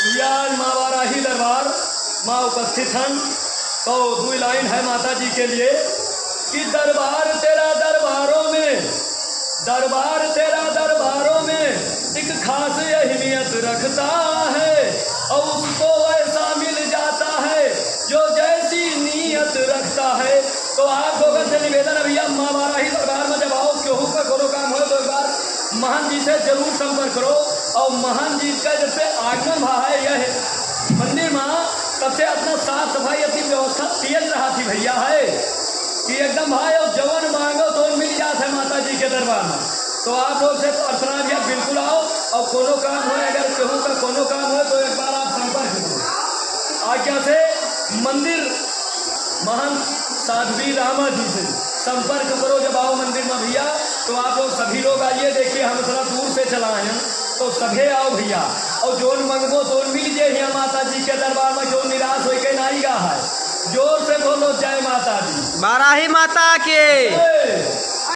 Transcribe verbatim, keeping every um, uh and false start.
भैया, आज माँ वाराही दरबार माँ उपस्थित हन, तो दुइ लाइन है माता जी के लिए कि दरबार तेरा दरबारों में, दरबार तेरा दरबारों में एक खास अहमियत रखता है, और उसको वैसा मिल जाता है जो जैसी नीयत रखता है। तो आप लोगन से निवेदन है भैया, माँ वाराही दरबार में जब आओ, केहू का कोनो काम हो तो एक बार महंत जी से जरूर संपर्क करो। और महंत जी का जब से आगमन भा है यह मंदिर में, तब से अपना साफ सफाई, अपनी व्यवस्था तेज रहा थी भैया, है कि एकदम भाई, और जवन मांगो तो मिल जात है माता जी के दरबार में। तो आप लोग से प्रार्थना है भैया, बिल्कुल आओ, और कोनो काम हो, अगर केहू का कोनो काम हो तो एक बार आप संपर्क करो। आज्ञा से मंदिर महंत साध्वी रामा जी से संपर्क करो। जब आओ मंदिर में भैया, तो आप लोग सभी लोग आइए। देखिए, हम थोड़ा दूर से चला आए हैं, तो सभे आओ भैया, और जोन मंगबो तो मिल जाए हिया माता जी के दरबार में, जो निराश होके नाई गा है। जोर से बोलो, जय माता दी। वाराही माता की। जय।